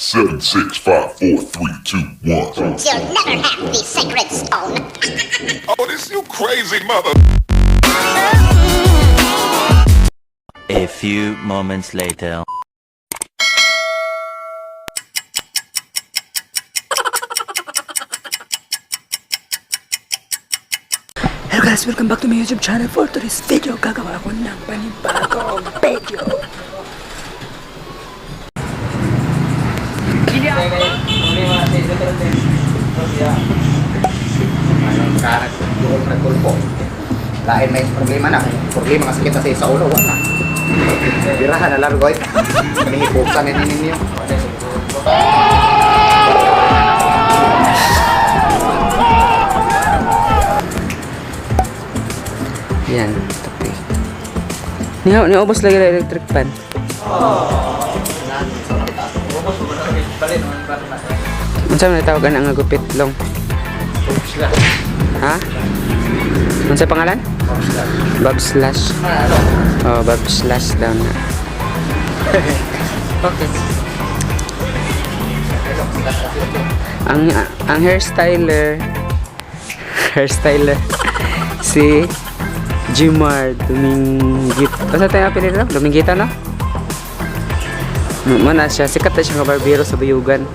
7, 6, 5, 4, 3, 2, 1. You'll never have the sacred stone. Oh, this you crazy mother. A few moments later. Hello guys, welcome back to my YouTube channel. For today's video, gagawa ako ng panibagong video. Anong karat doon na tulpo. Lain may problema na. Problema nga sakit na sa ulo, wala. Birahan na lang, goy. Kanihipuksan na ninyo. Yan, topi. Niya, niubos lagi na electric fan. Unsa man tawag ana nga gupit long? Ha? Unsa pangalan? Bob Slash. Oh, Bob Slash daw na. Okay. Ang hairstyler hairstyler si Jimar Dominguit. Asa tayo apelyido? Dominguita, no? Mana siya, sikat na siya nga barbero sa Bayugan.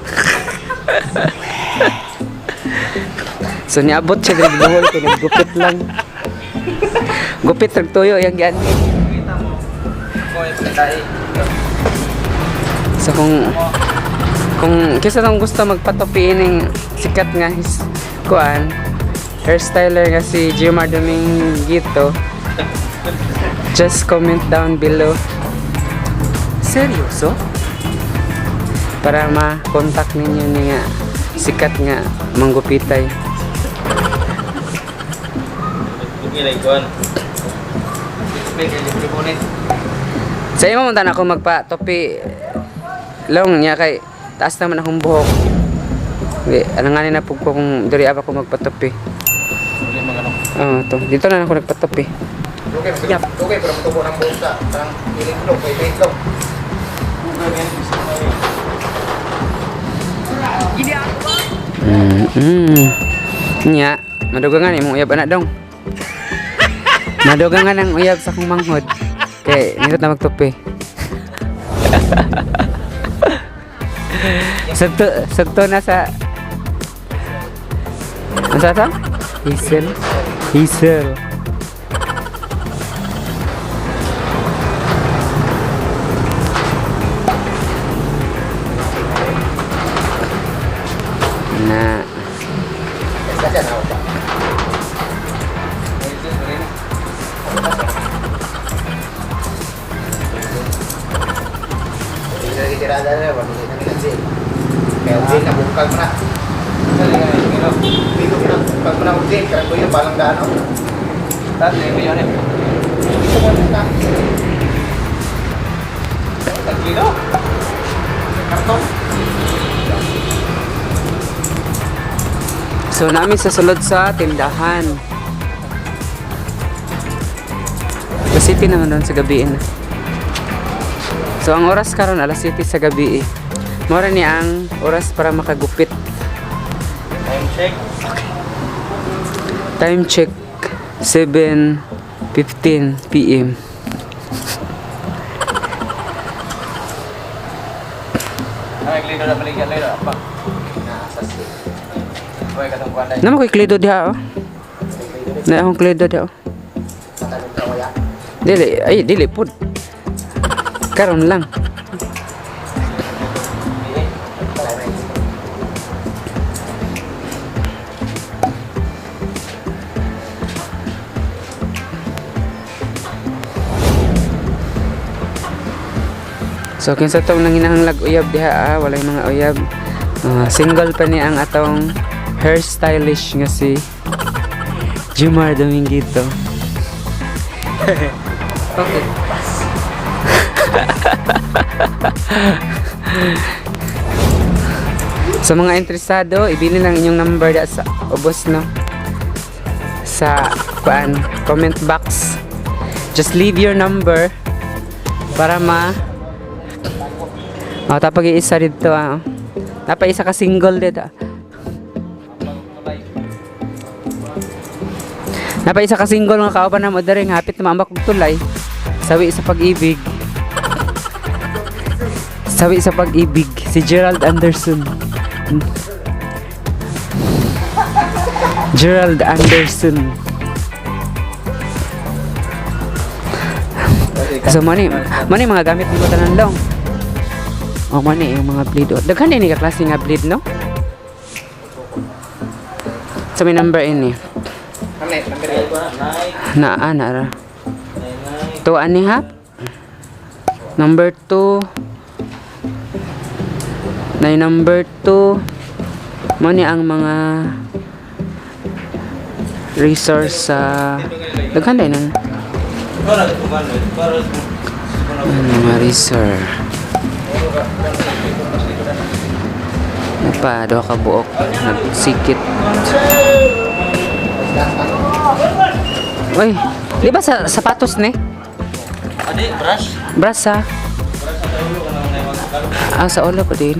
So niabot siya diri buhol kay naggupit lang. Gupit rag tuyo yang gian. So kung kisa tong gusto magpatupi ining sikat nga his kuan hairstyler nga si Jimar Dominguito, just comment down below. Seryoso? Para ma-contact ninyo ni nga sikat nga manggupitay. Sa imo man ako magpa-topi long niya kay taas naman akong buhok. Di, alanganin na pug ko kung diri apa ko magpatupi. Oo, to. Dito na ako nagpatupi. Okay, okay, pero matubo ng buhok sa parang iling ilong, kay itlog. Nya, madugangan imong uyab ana dong. Madugangan ang uyab sa akong manghod. Kay nindot na magtupi. Sagto, sagto na sa. Ano sa? Hazel. Hazel. Na. Kasi na ako pa. Hindi na tirada na, wala na nila jail. Kaya jail na bukal mo na. Dito mo na, bukal mo na og jail, karang kuya, balang gaano. Ito mo na. Karton. So namin sa sulod sa tindahan. Alas 7 naman doon sa gabi na. So ang oras karon alas 7 sa gabi eh. Mora ni ang oras para makagupit. Time check. Time check 7:15 PM. Ay, glido na paligyan lido. Pa. Naasas. Hoy, katong kuan dai. Nama ko'y kledo diha oh. Na akong kledo diha oh. Matalong ka wala. Dili, ay dili pud. Karon lang. So kinsa tong nanginahanglag uyab diha ah, walay mga uyab. Ah, single pa ni ang atong hairstylish nga si Jumar Dominguito. Okay. Sa mga interesado, ibili lang inyong number da sa ubos no. Sa kuan comment box. Just leave your number para ma. Oh, tapos isa dito ah. Napa isa ka single dito. Napa isa ka single nga kauban namo diri nga hapit na maambak og tulay. Sawi sa pag-ibig. Sawi sa pag-ibig si Gerald Anderson. Gerald Anderson. So mani, mani mga gamit mo tanan long. Oh, mani yung mga bleed. Oh, daghan din ni ka klase nga bleed, no? So may number ini. Kami, number 8. Na ana ra. 2 and a half. Number 2. Na number 2. Mani ang mga resource sa daghan din na. Ano mga resource. Pa, duha ka buok nagsikit. Uy, di ba sa sapatos ni? Adi, brush. Brush ah. Ah, sa ulo po din.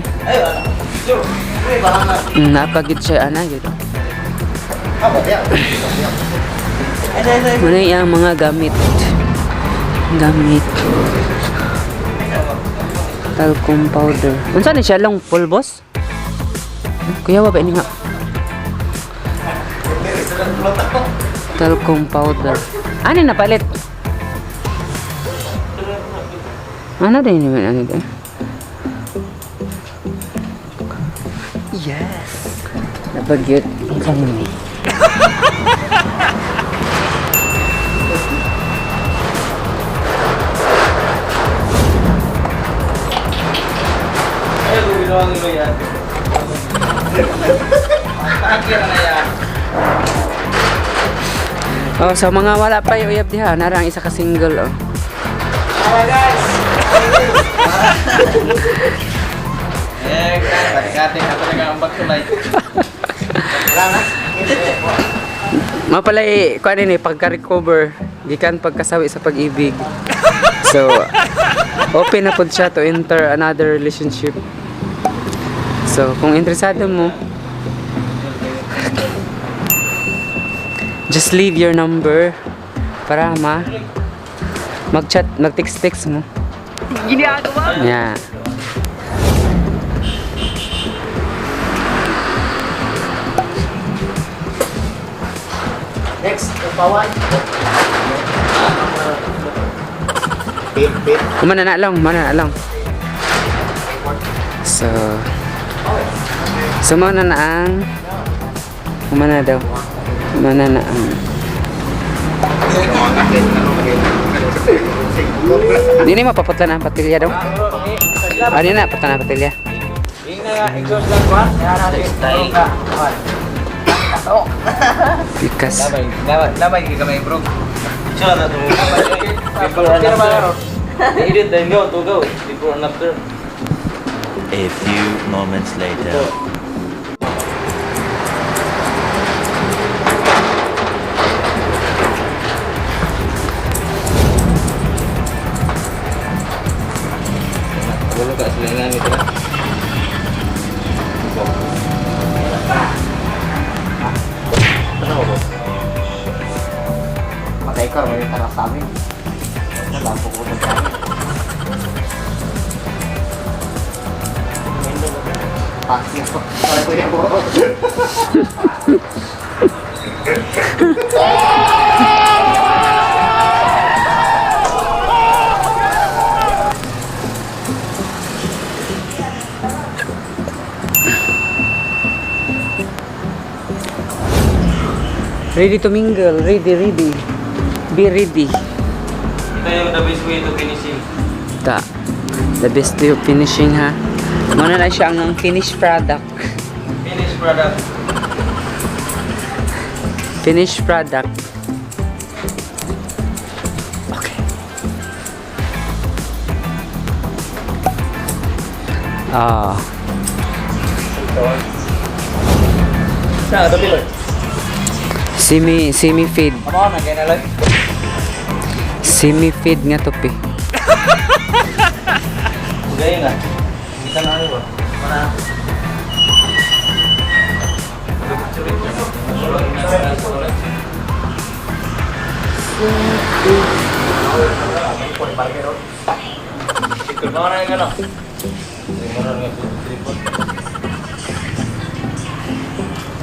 Napagid siya, ana, gitu. Muna yung mga gamit. Gamit. Talcum powder. Unsa ni siya long pulbos? Kuya, wa ba ini nga? Talcum powder. Ano napalit? Ano din yun? Ano din? Yes! Nabagyot. Ang kami. Ay, ginawa ng yan. Akira na yan. Oh, so mga wala pa yung uyab diha, narang isa ka single oh. Eh, kati-kati, ako na ang bagtulay. Mapalay kuan ni pagka-recover gikan pagkasawi sa pag-ibig. So open na pud siya to enter another relationship. So kung interesado mo, just leave your number para ma mag-chat, mag-text-text mo. Ginagawa? Yeah. Next, upawan. Pit, pit. Umana na lang, umana na lang. So, so mauna na ang umana daw. Umana na ang Hindi na mapaputla na ang patilya daw. Ano na, putla na ang patilya. Exhaust lang ba? Pikas. Labay ka kamay bro. Siya na to. Before and after. Edit din go to go. Before and after. A few moments later. Wala ka sila nga nito. Patay ka, may tara sa amin. Wala po ko sa amin. Pasok. Sorry po yan po. Ready to mingle, ready, ready. Be ready. Ito yung the best way to finishing. Ta. The best way of finishing ha. Muna na siya ang finished product. Finish product. Finished product. Okay. Ah, Sa ito pilot. semi semi feed. Amo na kay naloy. Semi feed nga topi. Ugay na. Kita na ano ba? Mana. Ikaw na yung ano.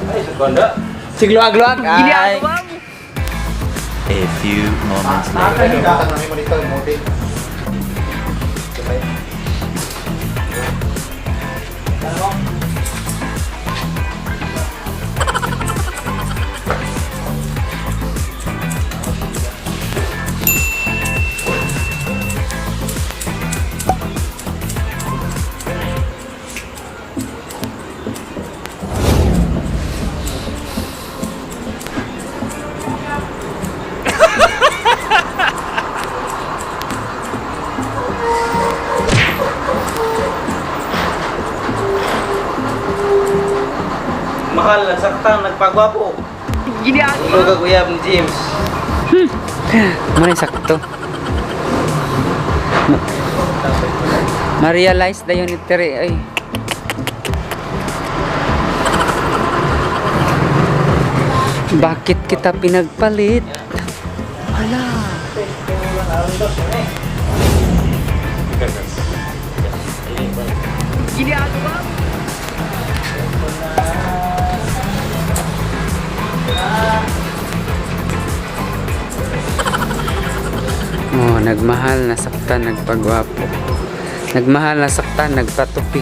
Ay, sa kondo. Sigluag-luag. Ay. A few moments later. Dapat namin mo dito, yung motive. Mahal, nagsaktan, nagpagwapo. Ginagawa. Ulo ka kuyab ni James. Muna yung sakto. Ma-realize na yun ni Tere. Ay. Bakit kita pinagpalit? Hala. Oh, nagmahal, nasaktan, nagpagwapo. Nagmahal, nasaktan, nagpatupi.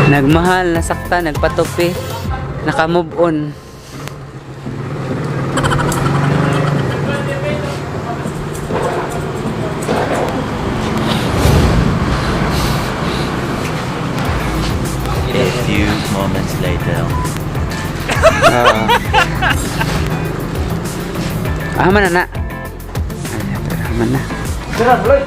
Nagmahal, nasaktan, nagpatupi. Naka-move on. A few moments later. Oo. Ah, man na na. Ay, pero aman na. Sira, buloy.